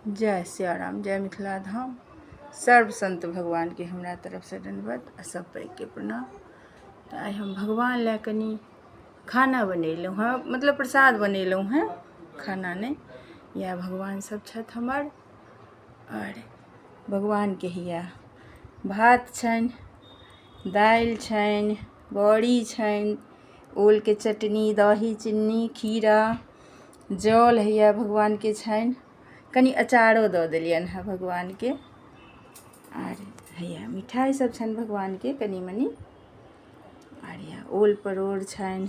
जय सियाराम, जय मिथिला धाम। सर्व संत भगवान के हमरा तरफ से दंडवत आ सब पैघ के प्रणाम। तऽ आइ हम भगवान लए कनि खाना बनेलहुँ हँ, मतलब प्रसाद बनेलहुँ हँ, खाना नहि। इएह भगवान सब छथि हमर। आओर भगवानके हैया भात छनि, दालि छनि, बड़ी छनि, ओलके चटनी, दही, चिन्नी, खीरा, जल हैया भगवानके छनि। कनि अचारो दऽ देलियनि हँ भगवानके। आर हैया मिठाइ सब छनि भगवानके कनि मनि। आर हैया ओल परोड़ छनि,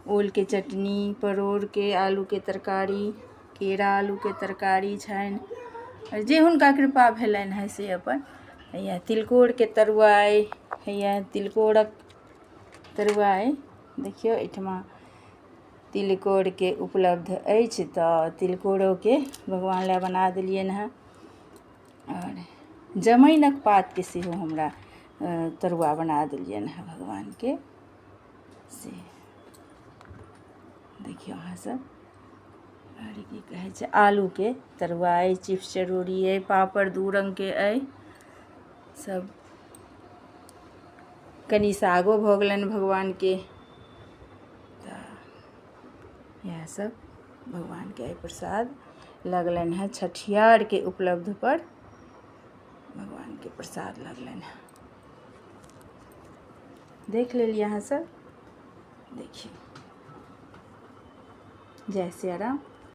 ओलके चटनी, परोड़के आलूके तरकारी, केरा आलूके तरकारी छनि। आओर जे हुनका कृपा भेलनि हँ से अपन। हैया तिलकोरके तरुआ अइ, हैया तिलकोरक तरुआ अइ। देखियौ एहिठमा तिलकोरके उपलब्ध अछि तऽ तिलकोरोके भगवान लए बना देलियनि हँ। आओर जमाइनक पातके सेहो हमरा तरुआ बना देलियनि हँ भगवानके। से देखियौ अहाँ सब। आर की कहै छै, आलूके तरुआ अइ, चिप्स चरौरी अइ, पापड़ 2 रङ्गके अइ सब। कनि सागो भऽ गेलनि भगवानके। तऽ इएह सब भगवानके आइ प्रसाद लगलनि हँ। छठियारके उपलब्ध पर भगवानके प्रसाद लगलनि हँ। देख लेलियै अहाँ सब। देखियौ, जय सियाराम।